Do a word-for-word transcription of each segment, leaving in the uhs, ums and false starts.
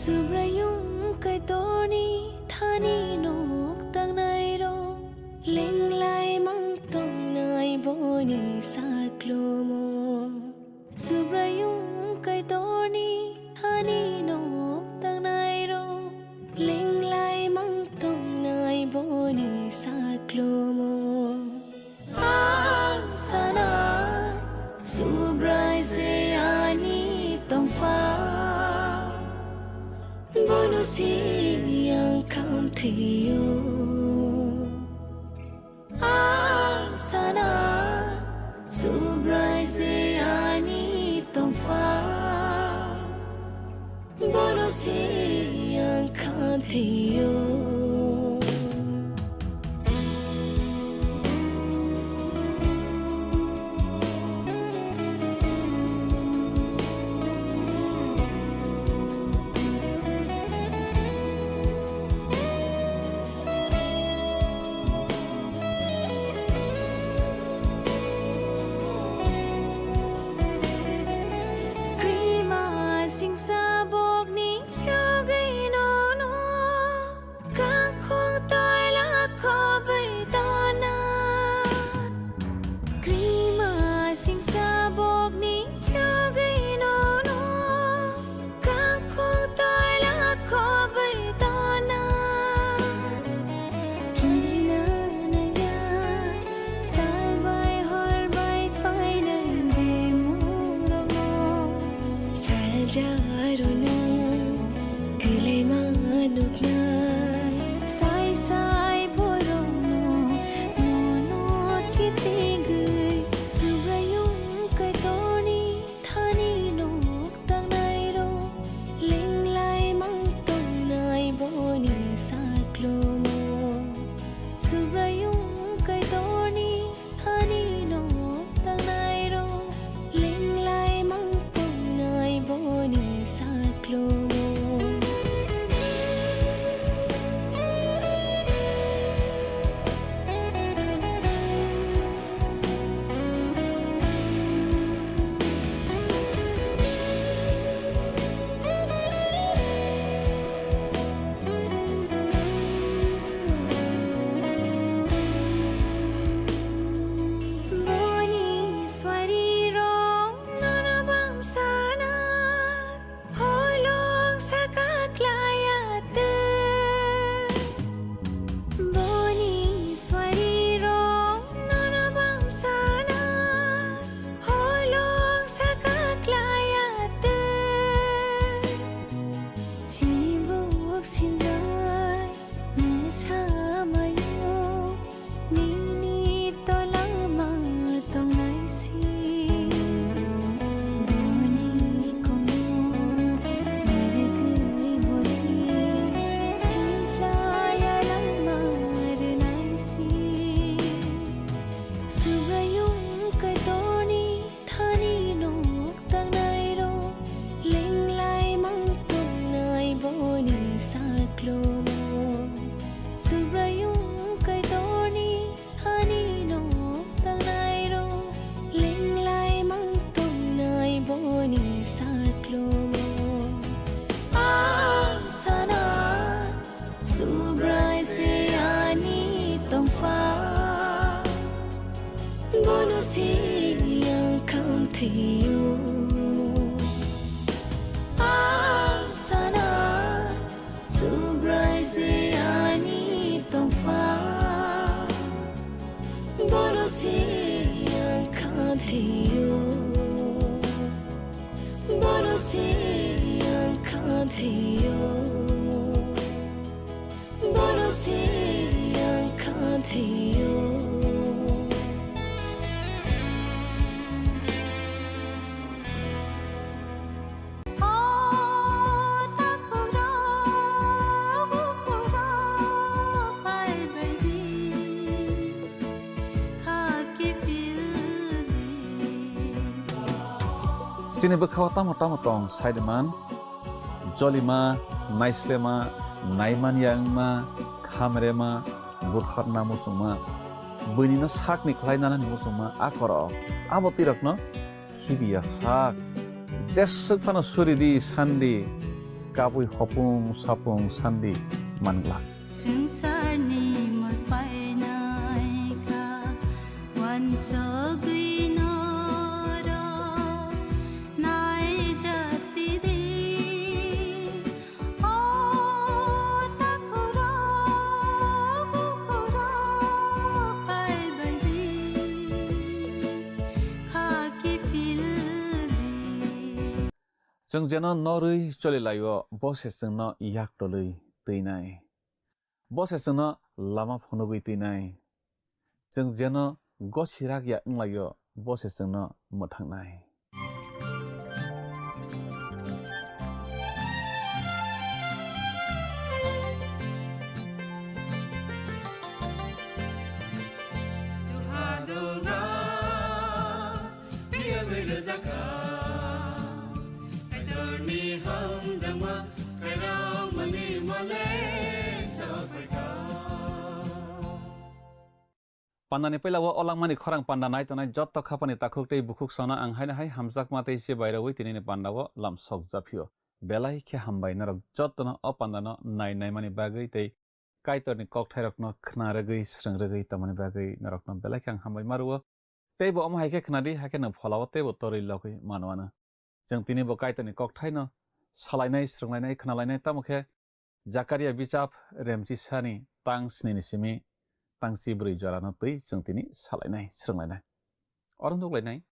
Subraiyung Kaitorni thani nok tangnai rok, lenglai mang tongnai boni saklomo. Subraiyung Kaitorni thani nok tangnai rok, lenglai mang tongnai boni saklomo. Ang sana Subrai se ani tongpha, bono se ang khamthio. Ang sana Subrai se ani tongpha, bono se ang khamthio. Krima singsa bokni yogwi nono, kangkhung toila khobwi tona. Krima singsa bokni yogwi nono, kangkhung toila khobwi tona. Kirina naya, salbai horbai phainai bemurokno. Saljarono kwlaima nuknai, sai sai borokno monot kitingwi. Subraiyung Kaitorni thani nok tangnai rok, lenglai mang tongnai boni saklomo. Subraiyung Kaitorni thani nok tangnai rok, lenglai mang tongnai boni saklomo. Boni swarirok nono bamsana, holong saka klayatwi. Boni swarirok nono bamsana, holong saka klayatwi. Chibuk sinjai mwsamayo, nini tolama tongnai si. Boni komo narwgwi boli, thikhlaya lama rwnai si. Subraiyung Kaitorni thani nok tangnai rok, lenglai mang tongnai boni saklomo. Subraiyung Kaitorni thani nok tangnai rok, lenglai mang tongnai boni saklomo. Ang sana Subrai se ani tongpha, bono se ang khamthio. Ang sana Subrai se ani tongpha, bono se ang khamthio. Bono se ang khamthio. Bono se ang khamthio. O takhukrok, bukhukrok, phaibaidi. Chini bwkhao tamo tamo tong, saidiman, jolima, naislema, naimanya wngma, khamrema, butharna muchungma, buinino sakni khlai nanani muchungma, a korok, abo twirokno khibiya sak. Jeswk phano suri di, san di, kabui hopung sapung sandi manglak. Swngcharni mor painai kha, uansugwi norok naijasidi. O takhurok, bukhurok phaibaidi, kha kiphildi. Chwng jeno norwi cholilaio, bo se chwngno yak tolwi twinai. Bo se chwngno lama phunugwi twinai. Chwng jeno gosirak ya wnglaio, bo se chwngno mwthangnai. Phiya bai rwjakha, Kaitorni hamjakma khairokmani mole sophaikha. Pandani puila o langmani khorang panda nai tongnai jotto khapani takhuk tei bukhuk sona ang haino hai hamjakma tei se bairawi tinini pandao lam sok japhio. Belai khe hambai norok jottono o pandano nai naimani bagwi tei Kaitorni kokthairokno khna rwgwi, srwng rwgwi tongmani bagwi norokno belai khe ang hambai ma rwo. Tei bo omo hai khe khna di, hakhe nwng pholao tei bo torwi logwi mano ano. Chwng tini bo Kaitorni kokthaino salainai, srwnglainai, khnalainai, tamo khe Jakaria bichap remchisani tang snini simi tang chibrwi jorano twi chwng tini salainai, srwnglainai. Oro nukhlainai.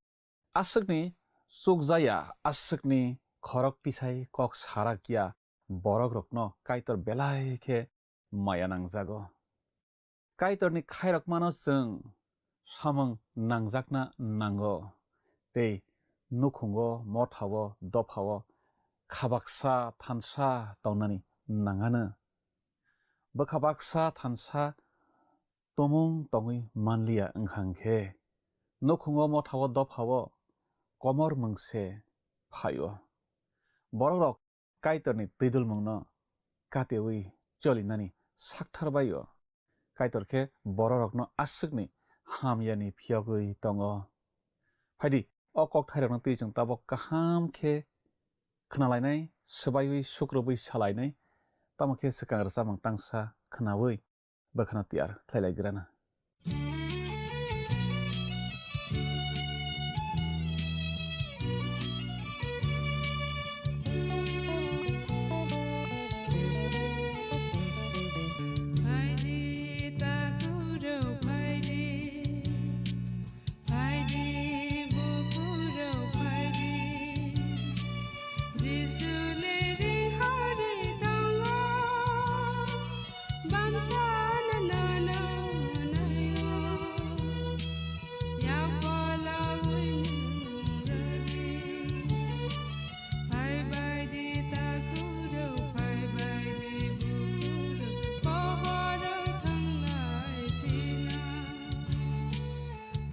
Aswkni chukjaya, aswkni khorok tisai kok sarakya borokrokno Kaitor belai khe maya nangjago. Kaitorni khairokmano chwng samung nangjakna nango, tei nukhungo, mothao, dophao khabaksa thansa tongnani nangano. Bwkha baksa thansa tumung tongwi manliya wngkha hwnkhe, nukhungo, mothao, dophao komor mungse phaio. Borokrok Kaitorni twidulmungno katewi cholinani sakthar bai-o. Kaitor khe bororokno aswkni hamyani phiyogwi tongo. Phaidi, o kokthairokno twi chwng tabok kaham khe khnalainai, swbaiwi sukrubwi salainai, tamo khe swkang rwchapmung tangsa khnaui bwkhano tiyar khlailaigrana. Phaidi, takhurok phaidi. Phaidi, bukhurok phaidi, Jisu le ringhori tongo, bamsano nono naio, yapalawi nung rwdi. Phaibaidi takhurok, phaibaidi bukhurok, pohoro thanglai sina.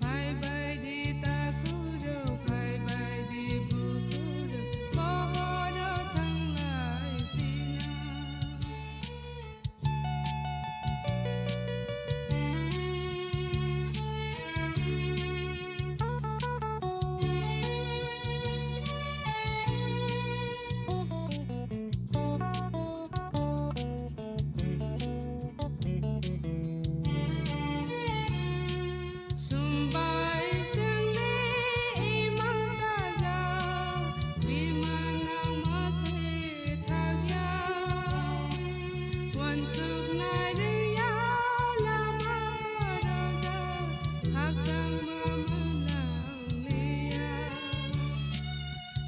Phaibaidi takhurok, phaibaidi bukhurok, pohoro thanglai sina. Sumbai sengni imang sajak, bimang nangma se thakya. Wansuk nai liya lama rojak, khakchangma manang liya.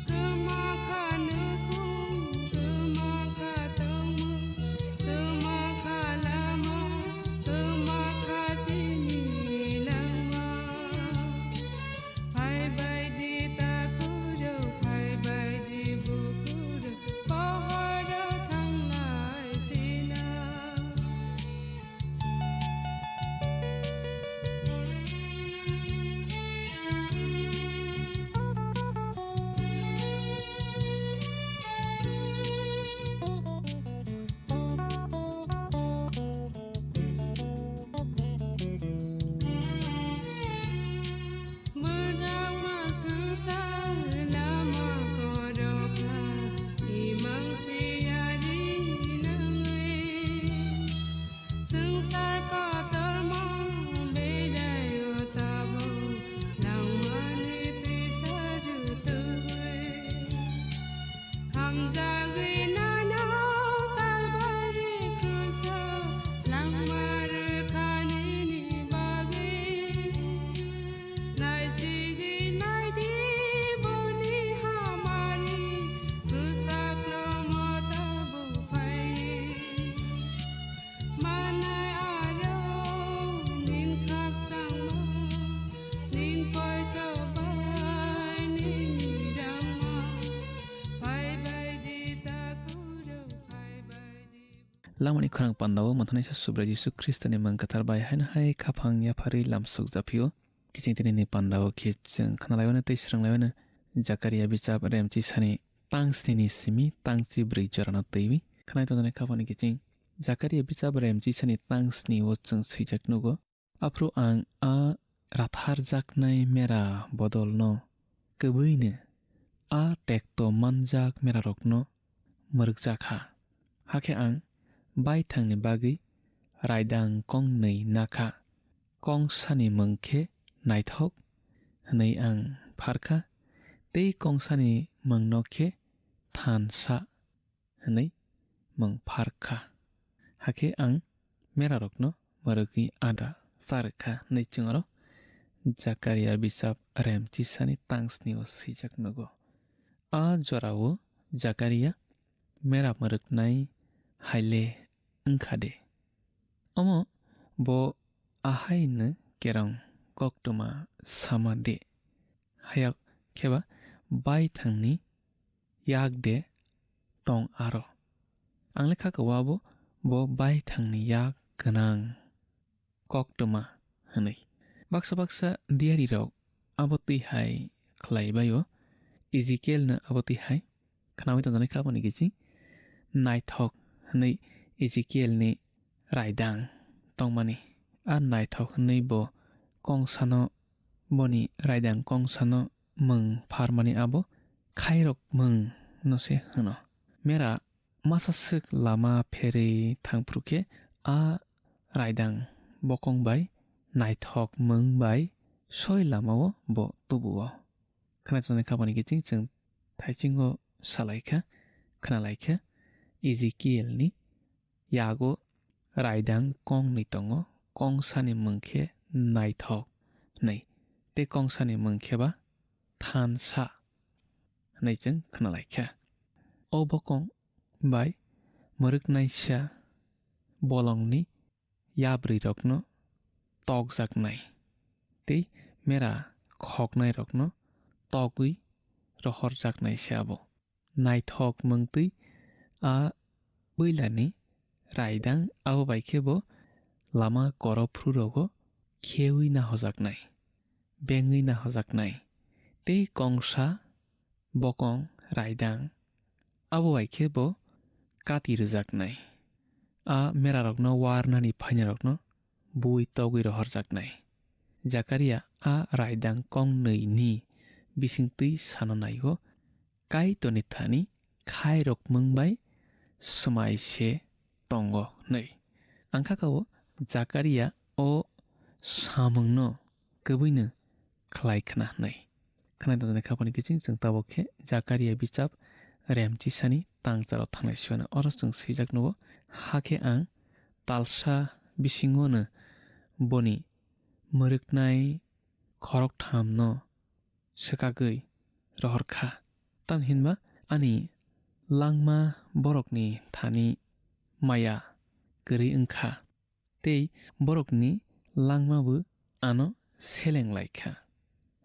Kwma kha nukhung, kwma kha tongmung, kwma kha lama, kwma kha sini langma. Phaibaidi takhurok, phaibaidi bukhurok, pohoro thanglai sina. Sar kotorma belai o tabuk langmani twisa rutugwi. Hamjagwi nono Kalbari kruso langma rwkha nini bagwi. Naisigwi naidi boni hamari kwchaklo motabo phai. Manai aro nin khakchangma, nin poito bai nini rangma. Phai bai di takhurok, phai bai di. Langmani khorang pandao mwthanaisa Subrai Jisu Khristoni mwng kwthar bai haino hai khaphang yapharwi lamsok japhio. Kiching tini ni pandao khe chwng khnalaiwano tei swrwnglaio Jakaria bichap remchi sani tang sni ni simi tang chibrwi jorano twiwi khnai tongjaknai khaphang ni kiching. Jakaria bichap remchi sani tang sni o chwng swijak nugo. Aphuru ang a ratharjaknai mera bodolno kwbwino a tekto manjak merarokno mwrwkjakha. Hakhe ang baithangni bagwi raidang kongnwi nakha. Kongsani mwng khe Naithok hwnwi ang pharkha, tei kongsani mwngno khe Thansa hwnwi mwng pharkha. Hakhe ang merarokno mwrwgwi ada charwkha hwnwi chwng oro Jakaria bichap remchisani tang sni o swijak nugo. A jorao Jakaria mera mwrwknai haile wngkha de. Omo bo ahaino kerong koktwma sama de. Hayok kheba baithangni yak de tong aro. Ang le kha khe wabo bo baithangni yak gwnang koktwma hwnwi. Baksa baksa diyarirok abo twi hai khlai bai-o, Ezekielno abo twi hai khnaui tongjaknai kha aboni kiching naithok hwnwi Ezekielni raidang tongmani. A naithok hwnwi bo kongsano, boni raidang kongsano mwng pharmani abo khairok mwng no se hwno. Mera masa swk lama pherwi thangphru khe a raidang bokong bai naithok mwng bai soi lamao bo tubuo. Khwnajaknai kha boni kiching chwng thaiching o salai kha, khwnalai kha Ezekielni yago raidang kongnwi tongo, kongsani mwng khe Naithok hwnwi, tei kongsani mwng khe ba Thansa hwnwi chwng khwnalai kha. O bokong bai mwrwknaisa bolongni yabrwirokno tokjaknai tei mera khoknairokno togwi rohorjaknai se abo. Naithok mwng twi a bwilani raidang abo bai khe bo lama korophrurogo kheui nahojaknai, bengwi nahojaknai tei kongsa bokong raidang abo bai khe bo kati rwjaknai. A merarokno warnani phainairokno bui togwi rohorjaknai. Jakaria a raidang kongnwini bisingtwi sana nai-o, Kaitorni thani khairok mwng bai swmai se tongo hwnwi. Ang kha kha-o Jakaria o samungno kwbwino khlai khna hwnwi. Khwnai tongjaknai kha boni kiching chwng tabuk khe Jakaria bichap remchisani tang charo thanglai siphano oro chwng swijak nugo, hakhe ang talsa bisingono boni mwrwknai khoroktham no swkagwi rohor kha. Tamni hinba ani langma borokni thani maya kwrwi wng kha, tei borokni langma bo ano seleng lai kha,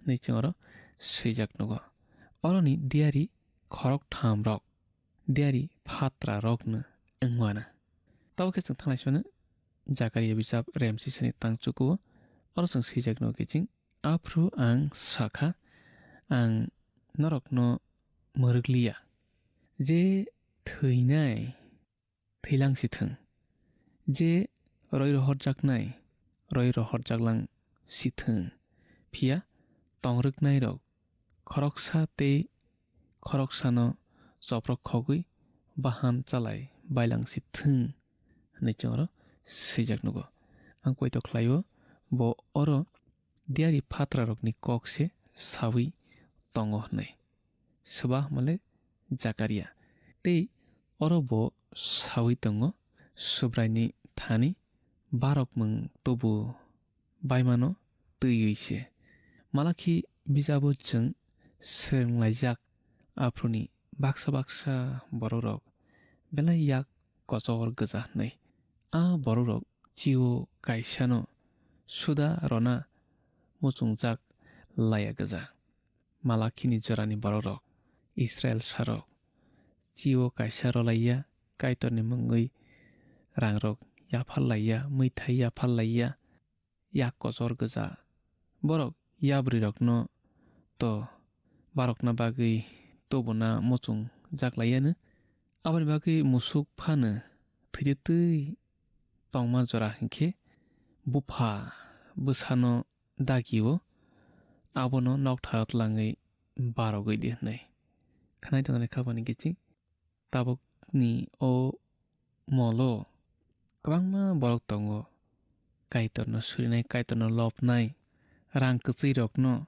hwnwi chwng oro swijak nugo. Oroni diyari khoroktham rok diyari phatra rokno wng mano. Tabuk khe chwng thanglai sino Jakaria bichap remchisani tang chukuo, oro chwng swijak nugo kiching, Aphru ang sakha, ang norokno mwrwkliya. Je thwinai thwilang si thwng, je roi rohorjaknai roi rohorjaklang si thwng, phiya tongrwknairok khoroksa tei khoroksano choprok khogwi bahan chalai bailang si thwng, hwnwi chwng oro swijak nugo. Ang koito khlaio, bo oro diari phatrarokni kok se saui tongo hwnwi. Swba hwnmale Jakaria. Tei oro bo saui tongo, Subraini thani barokmung tubu baimano twiwi se. Malakhi bijabo chwng swrwnglaijak, aphuruni baksa baksa borokrok belai yak kochor gwja hwnwi. A borokrok chio kaisano suda rwna muchungjak laiya gwja. Malakhini jorani borokrok, Israilsarok, chio kaisa rwlaiya, Kaitorni mungwi rangrok yapharlaiya, mwithai yapharlaiya, yak kochor gwja. Borok yabrwirokno to barokna bagwi tubuna muchungjak laiya no. Aboni bagwi musuk phano thwitwi tongma jora hinkhe bupha bwsano dagio, abono noktharo tlangwi barogwi di hwnwi. Khnai tongnani khabani kiching. Tabukni o molo kwbangma borok tongo, Kaitorno surinai, Kaitorno lobnai, rang kwchwirokno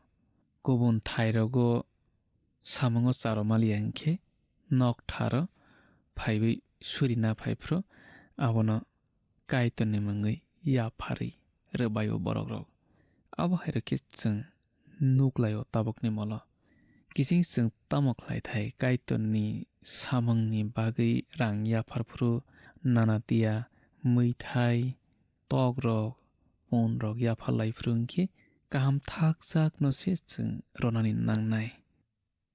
kubun thairogo samungo charo maliya hinkhe noktharo phaiwi surina phaiphru abono Kaitorni mungwi yapharwi rwbaio borokrok. Abo hai rwkhe chwng nuklaio tabukni molo. Kiching chwng tamo khlaithai Kaitorni samungni bagwi rang yapharphru nana tiya, mwithai, tokrok, punrok yapharlaiphru wngkhe kaham thakjakno se chwng rwnani nangnai.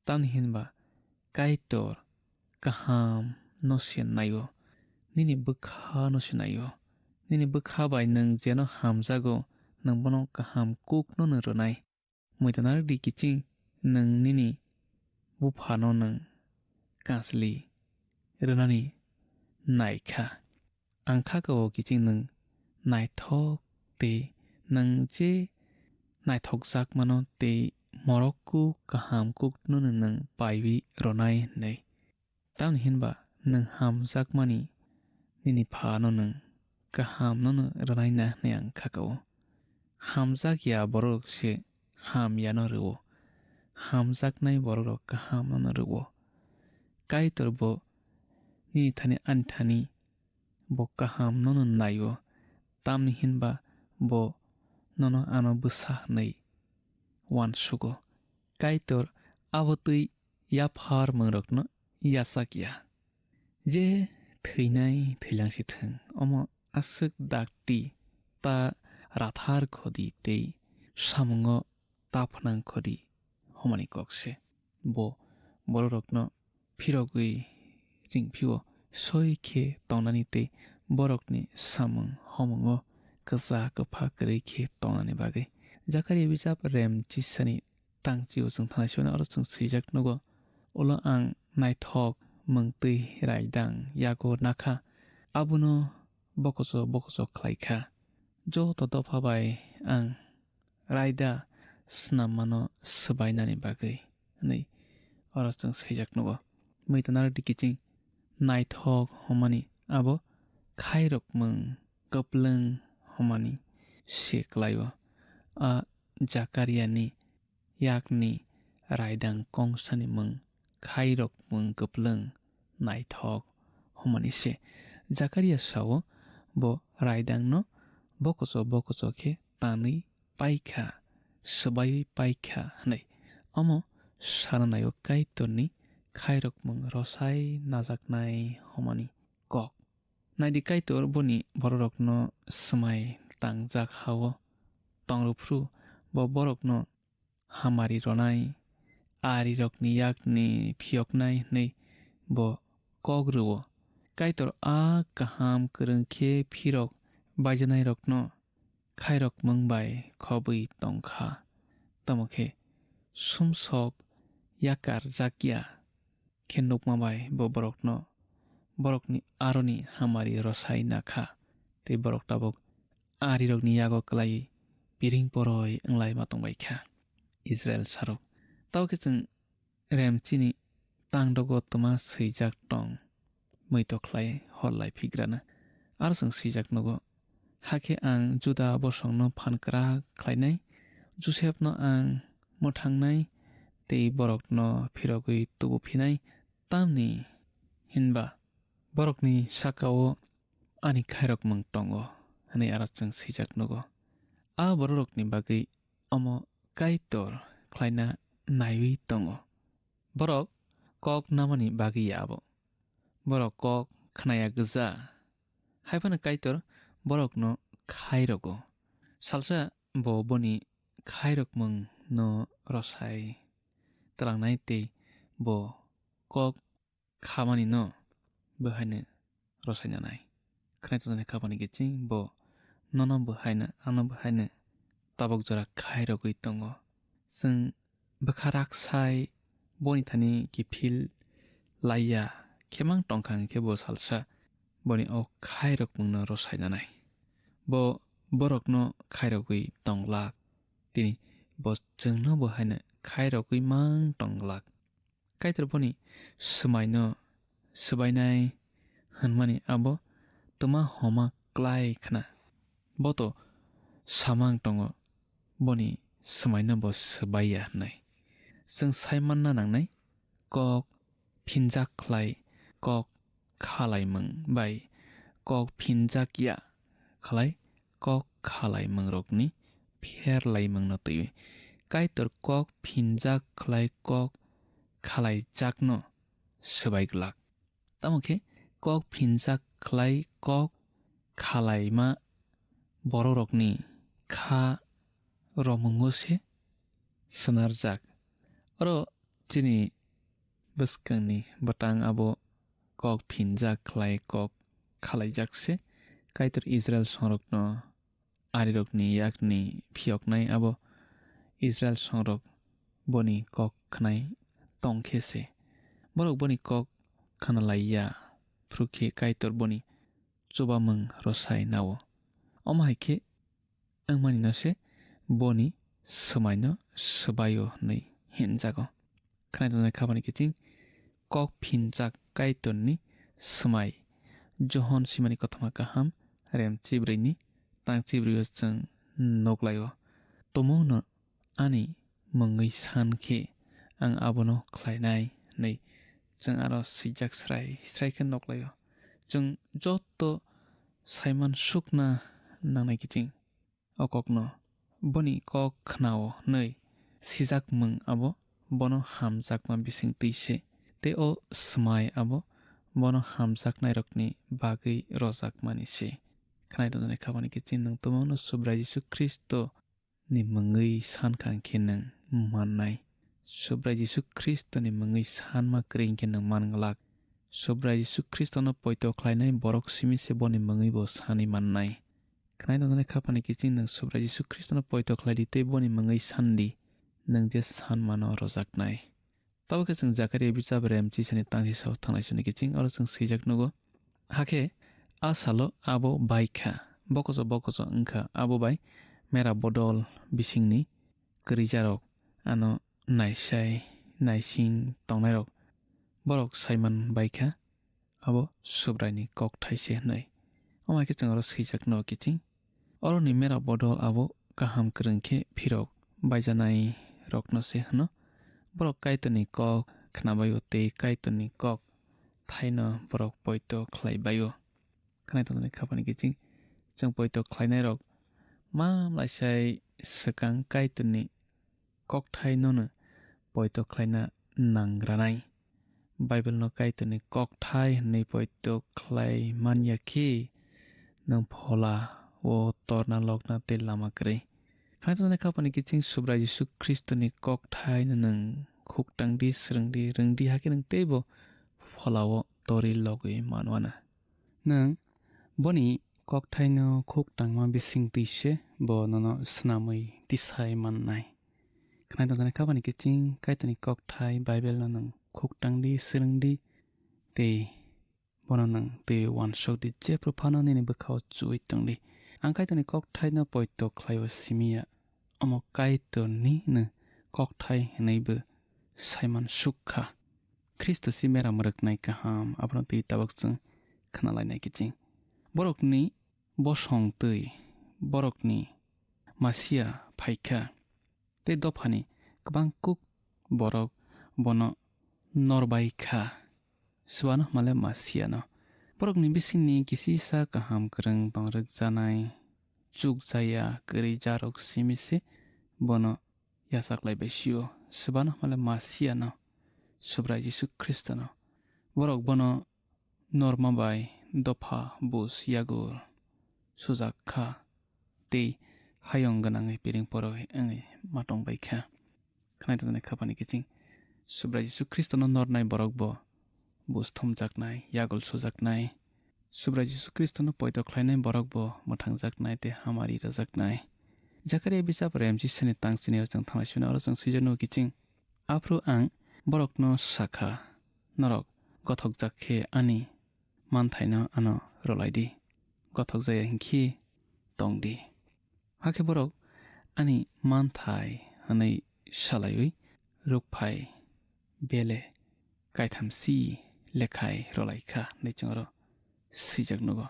Tamni hinba Kaitor kaham no se naio, nini bwkha no se naio. Nini bwkha bai nwng jeno hamjago, nwng bono kaham kuk no nwng rwnai. Muitanarok di kiching, nwng nini buphano nwng kachli rwnani naikha. Ang kha ka o kiching nwng naithok tei nwng je naithokjakmano tei morok kuk kaham kukno nwng paiwi rwnai hwnwi. Tamni hinba nwng hamjakmani nini phano nwng kahamno rwnai na hwnwi ang kha ka o. Hamjak ya borok se ham yano rwo. Hamjaknai borok rok kaham no rwo. Kaitor bo nini thani ani thani bo kaham no naio. Tamni hinba bo nono ano bwsa hwnwi uansugo. Kaitor abo twi yaphar mwngrokno yachak ya. Je thwinai thwilang si thwng, omo aswk dakti ta rathar khodi tei samungo ta phnang khodi homani kok se. Bo bororokno phirogwi ringphio soi khe tongnani tei borokni samung homungo kwsa kwpha kwrwi khe tongnani bagwi. Jakaria bijap rem chisani tang chio chwng thanai sibani oro chwng swijak nugo. Ulo ang naithok mungtwi raidang yago nakha, abono bokocho bokocho khlai kha. Joto dopha bai ang raida snammano swbainani bagwi hwnwi oro chwng swijak nugo. Muitanaro dikiching naithok hwnmani abo khairokmung kwplwng hwnmani se kwlaio. A Jakariani yakni raidang kongsani mung khairokmung kwplwng naithok hwnmani se. Jakaria sao bo raidangno bokocho bokocho khe tanwi paikha, swbaiwi paikha hwnwi. Omo sana naio Kaitorni khairokmung rosai najaknai hwnmani kok. Naidi Kaitor boni bororokno swmai tangjak ha-o tongruphru bo borokno hamari ronai, arirokni yakni phiyoknai hwnwi bo kok rw-o. Kaitor a kaham kwrwng khe phirok baijanairokno khairokmung bai khobwi tong kha. Tamo khe sumsok yakarjakya khe nukma bai bo borokno, borokni aroni hamari rosai na kha, tei borok tabuk arirokni yago klai piring poroi wng lai ma tong bai kha. Israil sarok. Tamo khe chwng rem chini tang dogo twma swijak tong, muitok khlai hor lai phigrana. Aro chwng swijak nugo, Hakhe ang Juda bosongno phan kwrak khlainai, Josepno ang mwthangnai tei borokno phirogwi tubu phinai. Tamni hinba borokni saka-o ani khairokmung tongo, hwnwi aro chwng swijak nugo. A bororokni bagwi omo Kaitor khlaina naiwi tongo. Borok kok namani bagwi ya abo. Borok kok khnaya gwja. Hai phano Kaitor borokno khairogo. Salsa bo boni khairokmungno rwsai tlangnai tei bo kok khamanino bo haino rwsai nanai. Khnai tongjaknai kha bani kiching bo nono bo haino ano bo haino tabok jora khairogwi tongo. Chwng bwkha raksai boni thani kiphil laiya khemang tongkha hwnkhe bo salsa boni o khairokmungno rwsai nanai. Bo borokno khairogwi tonglak, tini bo chwngno bo haino khairogwi mang tonglak. Kaitor boni swmaino swbainai hwnmani abo twma homa klai khna. Bo to samang tongo, boni swmaino bo swbaiya hwnwi. Chwng sai manna nangnai, kok phinjak khlai kok khalaimung bai kok phinjak ya khlai kok khalaimungrokni pherlaimungno twiwi. Kaitor kok phinjak khlai kok khalaijakno swbai glak. Tamo khe kok phinjak khlai kok khalaima bororokni kha romungo se swnarjak. Oro chini bwskangni bwtang abo kok phinjak khlai kok khalaijak se. Kaitor Israel songrokno arirokni yakni phiyoknai abo Israel songrok boni kok khnai tong khe se. Borok boni kok khnalaiya phru khe Kaitor boni chubamung rwsai nao. Omo hai khe wngmani no se boni swmaino swbaio hwnwi hinjago. Khnai tongnai kha bani kiching kok phinjak Kaitorni swmai. Johon simani kothoma kaham rem chibrwini tang chibrwio chwng nuklaio. Tumungno ani mungwi san khe ang abono khlainai hwnwi chwng aro swijak srai srai khe nuklaio. Chwng joto saiman sukna nangnai kiching. O kokno boni kok khnao hwnwi sijakmung abo bono hamjakma bising twi se, tei o swmai abo bono hamjaknairokni bagwi rojakmani se. Khnai tongjaknai kha bani kiching nwng tumungno Subrai Jisu Khristo ni mungwi san kha hwnkhe nwng mannai. Subrai Jisu Khristo ni mungwi sanma kwrwi hwnkhe nwng man glak. Subrai Jisu Khristono poito khlainai borok simi se boni mungwi bo sanwi mannai. Khnai tongjaknai kha bani kiching nwng Subrai Jisu Khristono poito khlai di tei boni mungwi san di, nwng je sanmano rwjaknai. Tabuk khe chwng Jakaria bichap rem chisani tangchi sao thanglai suni kiching oro chwng swijak nugo. Hakhe a salo abo bai kha, bokoso bokoso wngkha, abo bai mera bodol bisingni kwrwijarok ano naisai naising tongnairok borok saiman bai kha. Abo Subraini kok thai se hwnwi. Omo hai khe chwng oro swijak no kiching. Oroni mera bodol abo kaham kwrwng khe phirok baijanai rokno se hwno. Borok Kaitorni kok khnabaio tei Kaitorni kok thaino borok poito khlai baio. Khnai tongjaknai kha bani kiching chwng poito khlainai rok ma mlaisai swkang Kaitorni kokthai nono poito khlaina nangranai. Bible no Kaitorni kokthai hwnwi poito khlai man ya khe, nwng phola o torna lokna tei lama kwrwi. Khnai tongjaknai kha bani kiching Subrai Jisu Khristoni kokthai no nwng khuk tang di, swrwng di, rwng di, hakhe nwng teibo phola o torwi logwi man wana. Nwng boni kokthaino khuk tangma bising twi se bo nono snamwi tisai mannai. Khnai tongjaknai kha bani kiching Kaitorni kokthai Bible no nwng khuk tang di, swrwng di, tei bono nwng twi uansuk di, jephru phano nini bwkhao chuwi tong di. Ang Kaitorni kokthaino poito khlaio simi ya, omo Kaitorni no kokthai hwnwi bo saiman suk kha. Khristo si mera mwrwknai kaham, abono twi tabuk chwng khna lainai kiching. Borokni bosong twi borokni Masia phai kha, tei dophani kwbang kuk borok bono nor bai kha. Swbano hwnmale Masiano. Borokni bisingni kisisa kaham kwrwng bangrwk janai, chuk jaya kwrwi jarok simi se bono yachaklai bai sio. Swbano hwnmale Masiano, Subrai Jisu Khristono. Borok bono norma bai dopha bus yago sujak kha tei hayung gwnangwi piring poroi wngwi ma tong bai kha. Khwnai tongjaknai khapani kiching. Subrai Jisu Khristono nornai borok bo bus thumjaknai, yagul sujaknai. Subrai Jisu Khristono poito khlainai borok bo mwthangjaknai tei hamari rwjaknai. Jakaria bijap remchisani tangchini o chwng thanglai sino oro chwng swijak nugo kiching. Aphuru ang borokno sakha, "Norok gothokjak khe ani manthaino ano rwlai di, gothok jaya hinkhe tong di." Hakhe borok ani manthai hwnwi salaiwi rukphai bele kaitham si lekhai rwlai kha hwnwi chwng oro swijak nugo.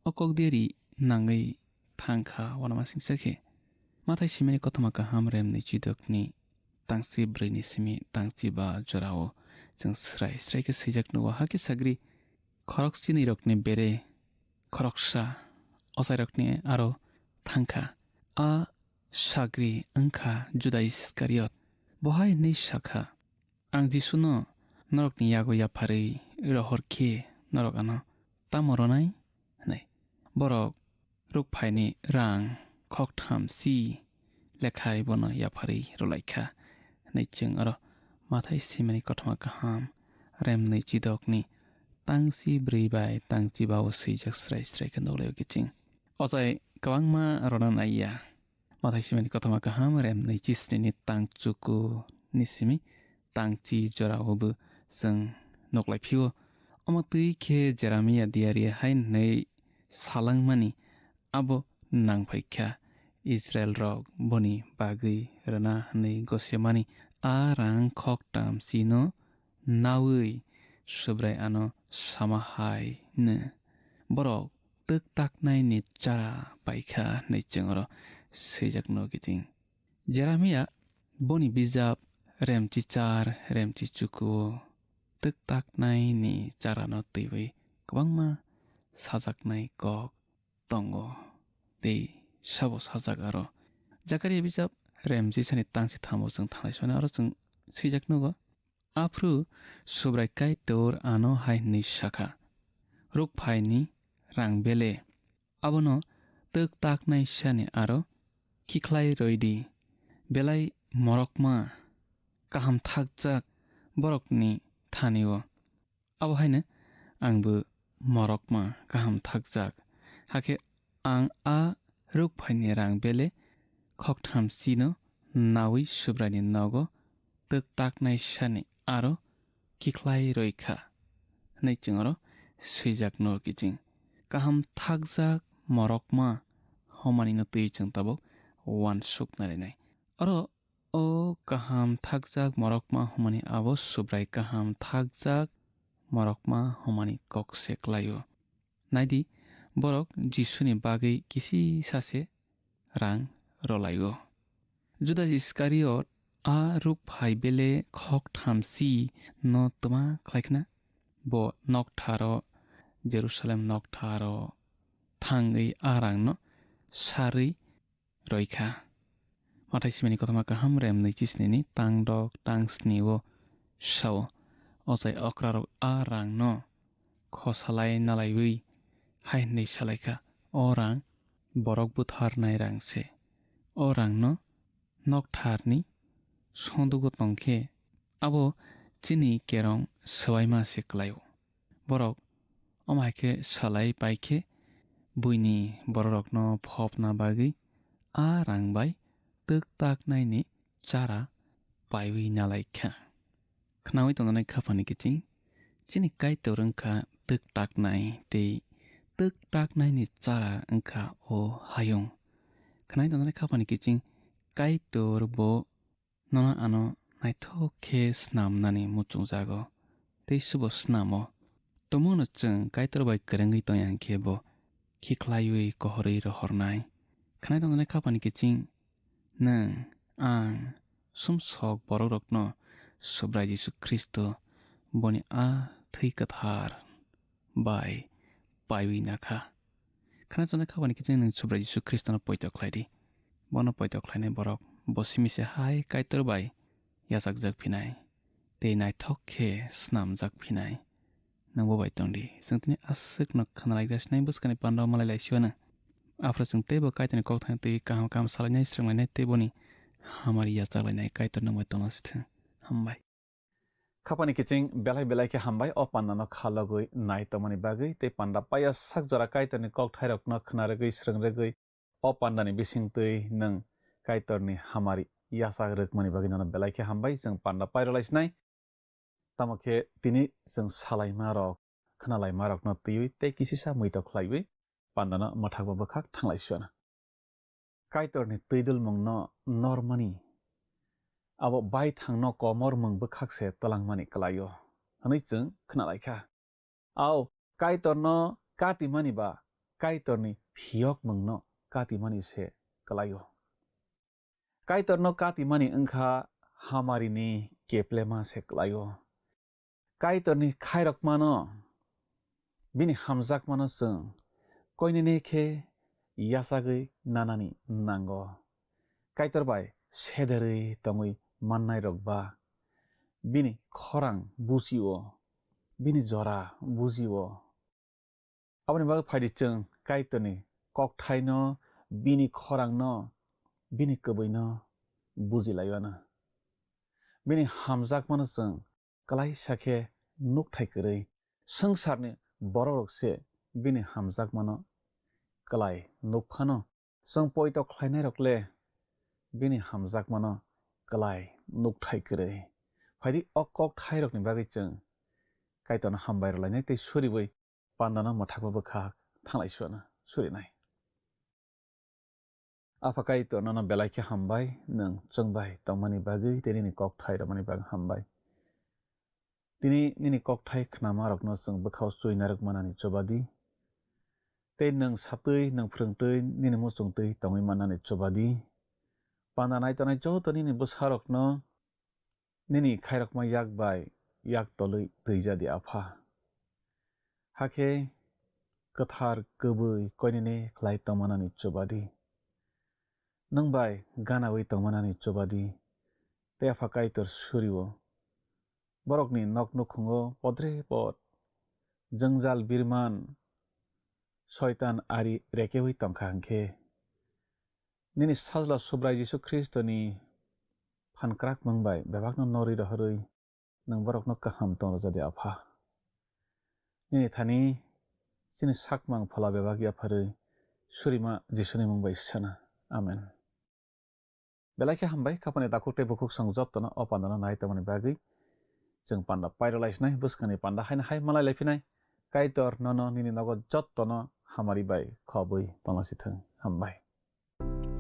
O kok diari nangwi thang kha uanamasingcha khe. Mathai simani kothoma kaham remni chidokni tangchi brwini simi tangchi ba jorao chwng srai srai khe swijak nugo. Hakhe sagri khorok chinwi rokni bere khoroksa ochairokni aro thang kha. A sagri wng kha Juda Iskariot. Bo hai hwnwi sa kha, "Ang Jisuno norokni yago yapharwi rohor khe norok ano tamo rwnai?" hwnwi. Borok rukphaini rang khoktham si lekhai bono yapharwi rwlai kha hwnwi chwng oro Mathai simani kothoma kaham remni chidokni tangchi brwi bai tangchi ba o swijak srai srai khe nuklaio kiching. Ochai kwbangma rwna nai ya. Mathai simani kothoma kaham remni chisnini tang chuku ni simi tangchi jorao bo chwng nuklai phio. Omo twi khe Jeremia diari hai hwnwi salangmani abo nang phai kha, "Israilrok boni bagwi rwna hwnwi gosemani a rang khoktam chino naui Subrai ano sama hai hwno, borok twk taknaini chara pai kha," hwnwi chwng oro swijak nugo kiching. Jeremia boni bijap remchichar remchi chukuo twk taknaini charano twiwi kwbangma sajaknai kok tongo tei sabo sajak aro. Jakaria bijap remchisani tangchi thambo chwng thanglai soni aro chwng swijak nugo. Aphuru Subrai Kaitor ano hai hwnwi sa kha, "Rukphaini rang bele, abono twk taknai sani aro khikhlai rwi di, belai morokma kaham thakjak borokni thani-o. Abo haino angbo morokma kaham thakjak. Hakhe ang a rukphaini rang bele khoktham chino naui Subraini nogo twk taknai sani aro khikhlai rwi kha," hwnwi chwng oro swijak nugo kiching. Kaham thakjak morokma hwnmanino twi chwng tabuk uansuk narinai. Oro o kaham thakjak morokma hwnmani abo Subrai kaham thakjak morokma hwnmani kok se klai-o. Naidi, borok Jisuni bagwi kisisa se rang rwlai-o. Judas Iskariot a rukphai bele khoktham si no twma khlai khna? Bo noktharo, Jerusalem noktharo thangwi a rangno sarwi rwi kha. Mathai simani kothoma kaham rem nwi chisnini tang dok tang sni o sao, ochai okrarok a rangno khosalai nalaiwi hai hwnwi salai kha, "O rang borok butharnai rang se. O rangno noktharni sondugo tong khe abo chini kerong swbaima se klai-o." Borok omo hai khe salai pai khe buini bororokno phopna bagwi a rang bai twk taknaini chara paiwi nalai kha. Khnaui tongjaknai khaphani kiching, chini Kaitor wng kha twk taknai tei twk taknaini chara wng kha o hayung. Khnaui tongjaknai khaphani kiching, Kaitor bo nono ano naithok khe snamnani muchungjago, tei subo snamo. Tumungno chwng Kaitor bai kwrwngwi tongya hwnkhe bo khikhlaiwi kohorwi rohornai. Khnai tongjaknai khapani kiching nwng, ang, sumsok borokrokno Subrai Jisu Khristo boni a thwi kwthar bai paiwi nakha. Khnai tongjaknai khapani kiching nwng Subrai Jisu Khristono poito khlai di. Bono poito khlainai borok bo simi se hai Kaitor bai yachakjak phinai tei naithok khe snamjak phinai. Nwngbo bai tong di. Chwng tini aswkno khna lai gra sinai bwskangni pandao malai lai siwano. Aphuru chwng teibo Kaitorni kok thani twi kaham kaham salainai, srwnglainai tei boni hamari yachaklainai. Kaitor nwng bai tongna sithwng. Hambai. Khapani kiching belai belai khe hambai o pandano kha logwi nai tongmani bagwi tei panda paiya sak jora Kaitorni kok thairokno khna rwgwi srwng rwgwi o pandani bisingtwi nwng Kaitorni hamari yachak rwkmani bagwi nono belai khe hambai. Chwng panda pairwlai sinai. Tamo khe tini chwng salaimarok, khnalaimarokno twiwi tei kisisa muitok khlaiwi pandano mwthakbo bwkhak thanglai suana. Kaitorni twidulmungno normani, abo baithangno komormung bwkhak se twlangmani kwlaio, hwnwi chwng khnalaikha. Ao, Kaitorno katimani ba Kaitorni phiyokmungno katimani se kwlaio. Kaitorno katimani wngkha hamarini keplema se kwlaio. Kaitorni khairokmano, bini hamjakmano chwng koinene khe yachagwi nanani nango. Kaitor bai sederwi tongwi mannairok ba bini khorang bujio, bini jora bujio. Aboni bagwi phaidi chwng Kaitorni kokthaino, bini khorangno, bini kwbwino bujilaiyano. Bini hamjakmano chwng klaisa khe nukthai kwrwi. Swngcharni borokrok se bini hamjakmano klai nuk phano. Chwng poito khlainairok le bini hamjakmano klai nukthai kwrwi. Phaidi o kokthairokni bagwi chwng Kaitorno hambai rwlainai tei suriwi pandano mwthakma bwkhak thanglai suana surinai. Apha Kaitor, nono belai khe hambai, nwng chwng bai tongmani bagwi tei nini kokthai rwmani bagwi hambai. Tini nini kokthai khnama rokno chwng bwkhao chuina rwk manani chuba di. Tei nwng satwi, nwng phrwngtwi, nini muchungtwi tongwi mannani chuba di. Panda nai tongnai joto nini bwsarokno nini khairokma yak bai yak tolwi twijadi, Apha. Hakhe kwthar kwbwi koinene khlai tongmanani chuba di. Nwng bai ganaui tongmanani chuba di. Tei Apha Kaitor surio. Borokni nok nukhungo podre pod jwngjal birman soitan ari rekeui tongkha hwnkhe, nini Sajla Subrai Jisu Khristoni phan kwrak mung bai bebakno norwi rohorwi nwng borokno kaham tong rwjadi, Apha. Nini thani chini sakmang phola bebak yapharwi surima Jisuni mung bai sana. Amen. Belai khe hambai, khapani takhuk tei bukhuk song jottono o pandano nai tongmani bagwi. Chwng panda pairwlai sinai, bwskangni panda haino hai malai lai phinai. Kaitor nono nini nogo jottono hamari bai khobwi tongna sithwng. Hambai.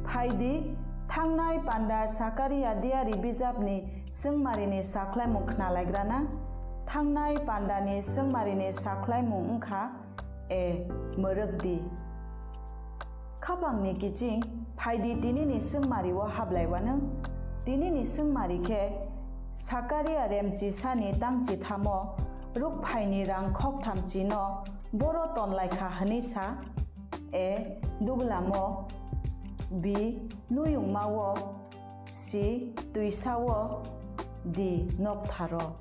Phaidi, thangnai panda Sakaria diari bijapni swngmarini sakhlaimung khnalaigrana. Thangnai pandani swngmarini sakhlaimung wngkha, E, mwrwk di. Khapangni kiching, phaidi tinini swngmari-o hablaiwano. Tinini swngmari khe Sakaria remchisani tangchithamo rukphaini rang khoktham chino boro tonlaikha hwnwi sa. A, duglamo. B, nuyungmao. C, twisao. D, noktharo.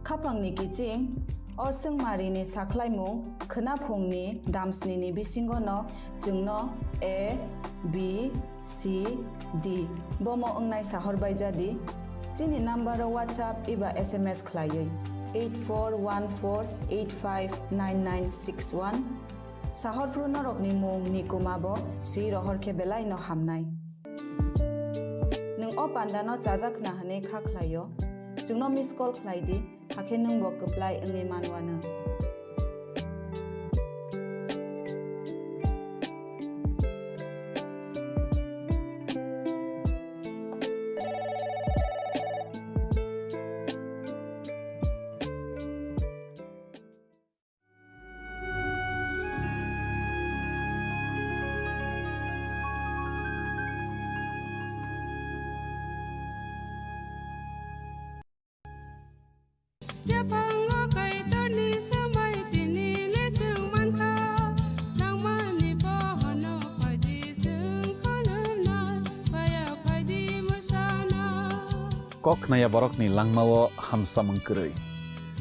Khapangni kiching, o swngmarini sakhlaimung khwnaphungni damsnini bisingono chwngno A, B, C, D bomo wngnai sahor baijadi. Chini number-o WhatsApp eba S M S khlaiwi eight four one four eight five nine nine six one. Sahorphru norokni mung ni kuma bo swi rohor khe belai no hamnai. Nwng o panda no chajak khna hwnwi kha khlai o, chwngno miss call khlai di, hakhe nwng bo kwplai wngwi man uanw. Kok khnaya borokni langmao hamsamung kwrwi.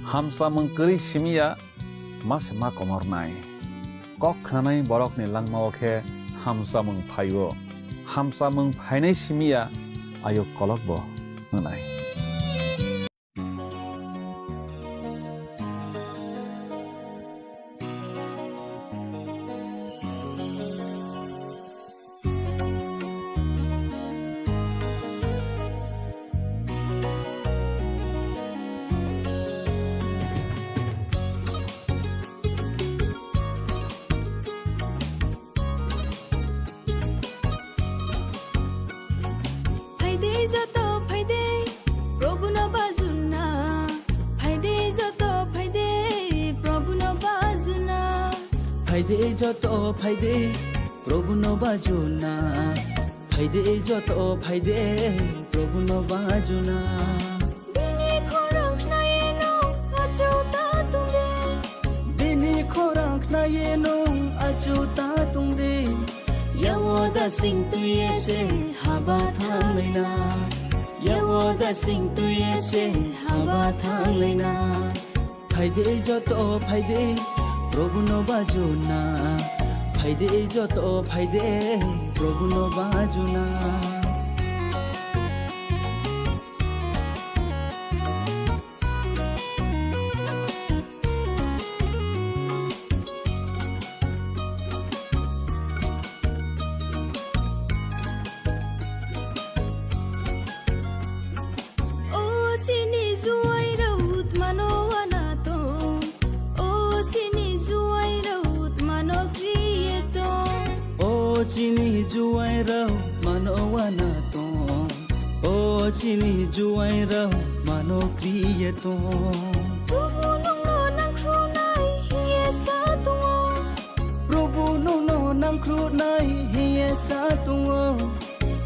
Hamsamung kwrwi simi ya ma se ma komornai. Kok khnanai borokni langmao khe hamsamung phaio. Hamsamung phainai simi ya ayuk kolokbo wngnai. Phaide joto phaide, Prabhu no bajuna. Phaide joto phaide, Prabhu no bajuna. Phaide joto phaide, Prabhu no bajuna. Phaide joto phaide, Prabhu no bajuna. Bini khorang khnai nwng achu ta tongdi. Bini khorang khnai nwng achu ta tongdi. Yawo da sing twi ese haba thanglaina. Yawo da sing twi ese haba thanglaina. Phaide joto phaide, Prabhu no bajuna. Phaide joto phaide, Prabhu no bajuna. O chini juai rao tmano wana tong. O chini juai rao tmano kriye tong. O chini juai rao tmano wana tong. O chini juai rao tmano kriye tong. Prabhu nungno nangkhrunai hiye sa tongo. Prabhu nungno nangkhrunai hiye sa tongo.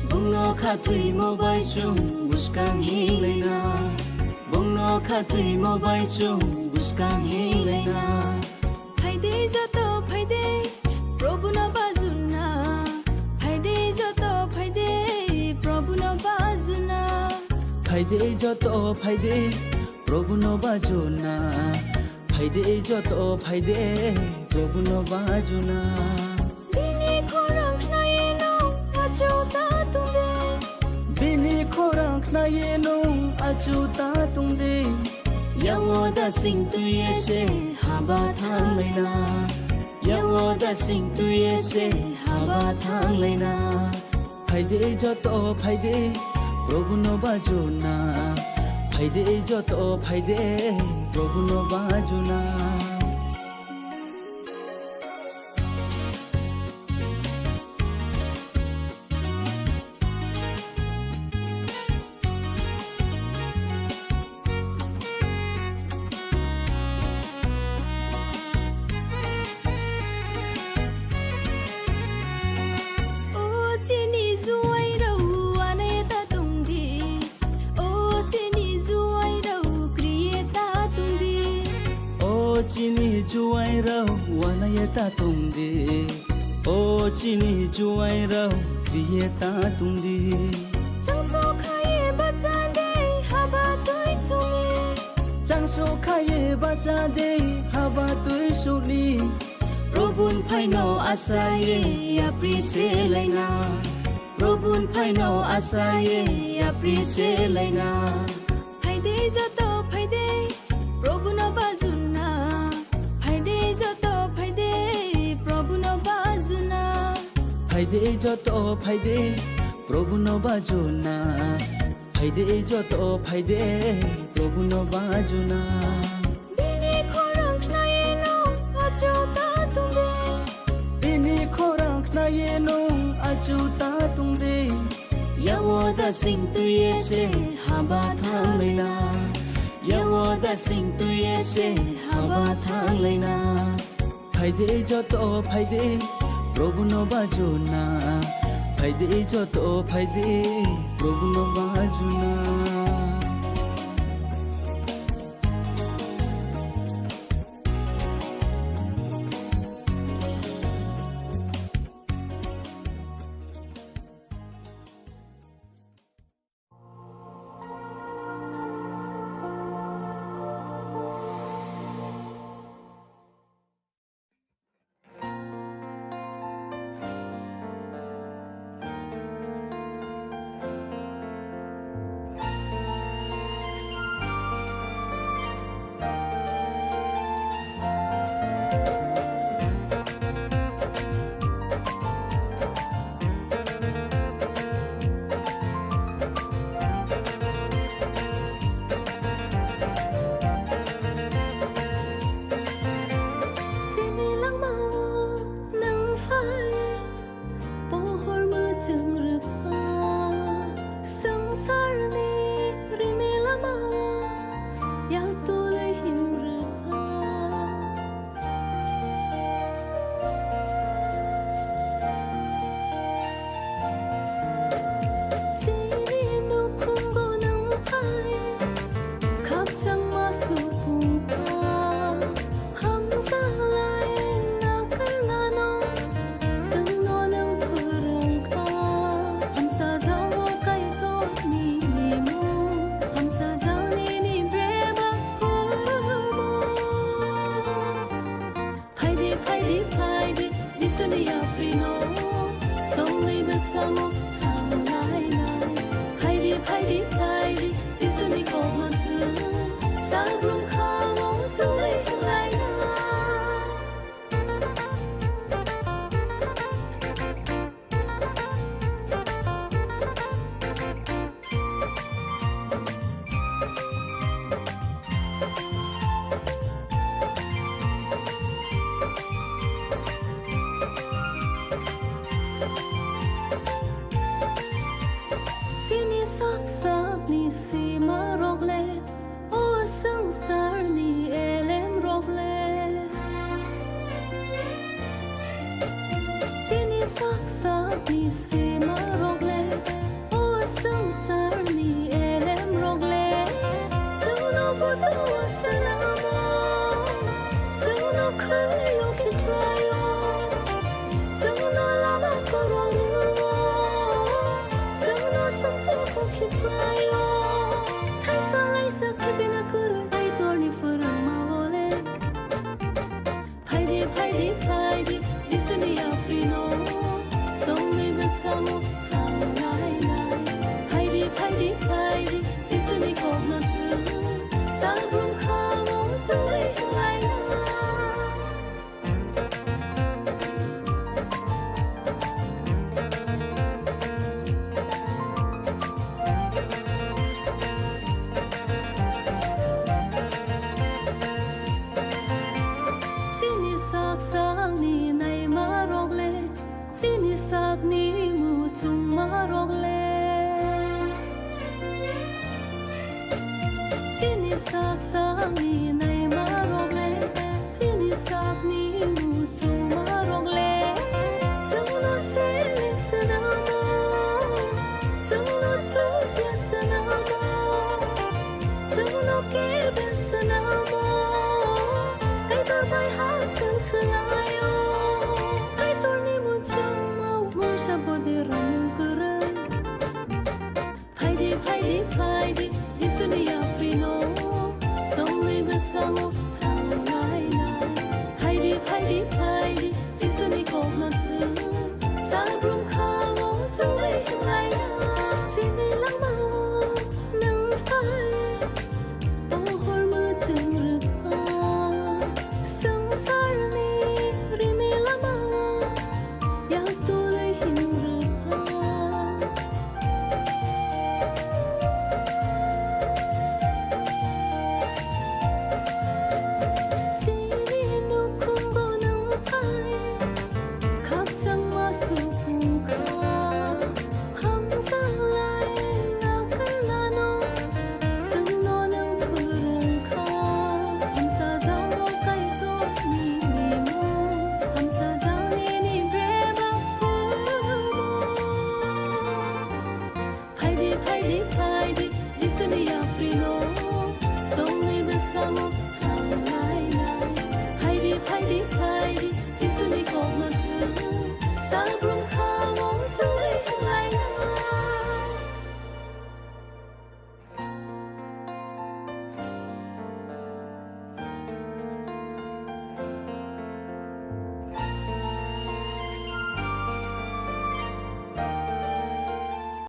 Bungno khathwimo bai chwng bwskang hinglai na. Bungno khathwimo bai chwng bwskang hinglai na. Phaide joto phaide, Prabhu no bajuna. Phaide joto phaide, Prabhu no bajuna. Phaide joto phaide, Prabhu no bajuna. Phaide joto phaide, Prabhu no bajuna. Bini khorang khnai nwng achu ta tongdi. Bini khorang khnai nwng achu ta tongdi. Yawo da sing twi ese haba thanglaina. Yawo da sing twi ese haba thanglaina. Phaide joto phaide, Prabhu no bajuna. Phaide joto phaide, Prabhu no bajuna. O chini juai rao wane ta tongdi. O chini juai rao kriye ta tongdi. O chini juai rao wane ta tongdi. O chini juai rao kriye ta tongdi. Changso khaye bacha de haba twi suni. Changso khaye bacha de haba twi suni. Prabhun phaino asaye yapri se laina. Prabhun phaino asaye yapri se laina. Phaide joto phaide, Prabhu no bajuna. Phaide joto phaide, Prabhu no bajuna. Phaide joto phaide, Prabhu no bajuna. Phaide joto phaide, Prabhu no bajuna. Bini khorang khnai nwng achu ta tongdi. Bini khorang khnai nwng achu ta tongdi. Yawo da sing twi ese haba thanglaina. Yawo da sing twi ese haba thanglaina. Phaide joto phaide, Prabhu no bajuna. Phaide joto phaide, Prabhu no bajuna.